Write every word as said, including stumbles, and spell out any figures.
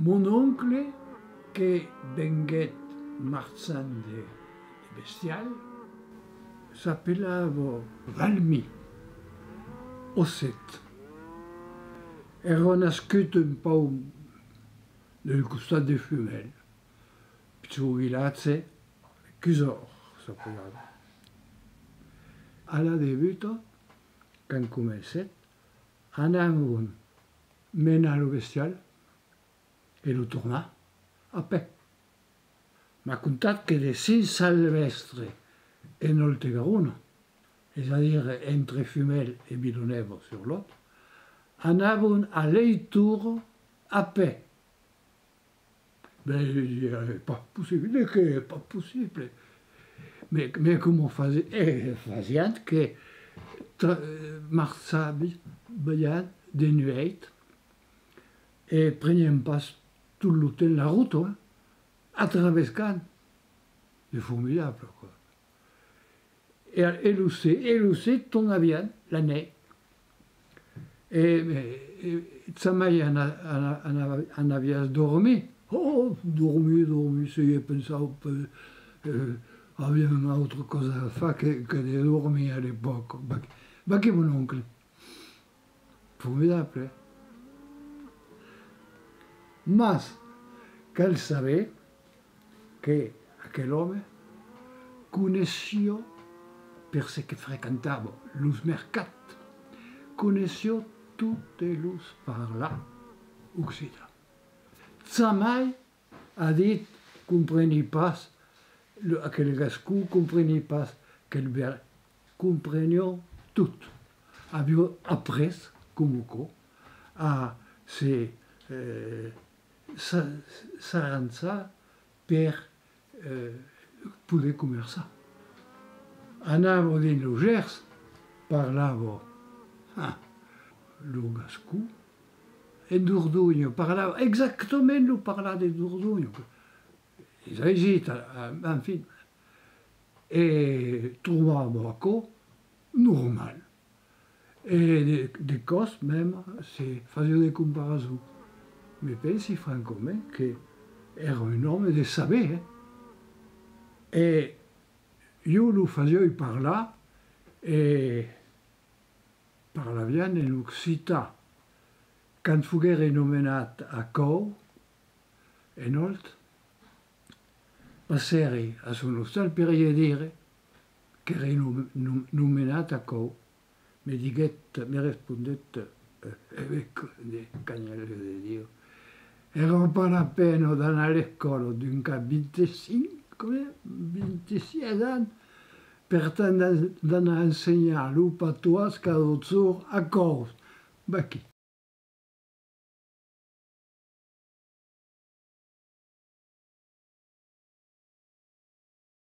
Mon oncle, que venguèt marchand de, de bestial, s'apelava Valmy Osset. Èra nascut un pauc del costat de Fumèl, pichon vilatge, Cusòr s'apelava. A la debuta, quand comencèt, anàvem menar lo bestial e lo tornar a pè. M'a contat que de Sent Salvèstre en Òlt e Garona, es a dire entre Fumèl e Vilanèva-sur-Lot, anàvem a Leitura a pè. Ben, es pas possible, de qué? Es pas possible. Mès, mès coma fasi-, eh, fasián que tra-, eh, marchavi-, vián de nuèit e prenián pas tot lo temps la rota, eh, a travescant. Es formidable, quoi. E, e lo ser, e lo ser tornavián la nuèit. E, e, e jamai ana-, ana-, ana-, anaviás dormir? Oh, dormir, dormir, se i pensava pas, eh, aviam autra causa a far que, que de dormir a l'epòca. Vaquí, vaquí mon oncle. Formidable, eh? Mas cal saber que aquel òme coneissiá, per çò que frequentava los mercats, coneissiá totes los parlar occitan. Jamai a dit: «Compreni pas», lo, aquel gascon, «compreni pas aquel verb». Compreniá tot. Aviá après, coma aquò, a se, eh, s'a-, s'arranjar per, eh, poder comerçar. Anava dins lo Gèrs, parlava, ah, lo gascon, en Dordonha, parlava exactament lo parlar de Dordonha. Es aisit, a-, a-, enfin. E trobava aquò normal. E de, de còps mèma se fasiá de comparasons. Me pensi francament que èra un òme de saber, eh? E ieu lo fasiái parlar e parlavián en occitan. Quand foguèri nomenat a Còu, en Òlt, passèri a son ostal per i dire qu'èri nom-, nom-, nomenat a Còu. Me diguèt, me respondèt, eh, avec de canhèla de Dieu: «Èra pas la pena d'anar a l'escòla, donc a vint-e-cinc, combien? Vint-e-sièis ans, per tant d'en-, d'anar ensenhar lo patoès cada jorn a Còu.» Vaquí.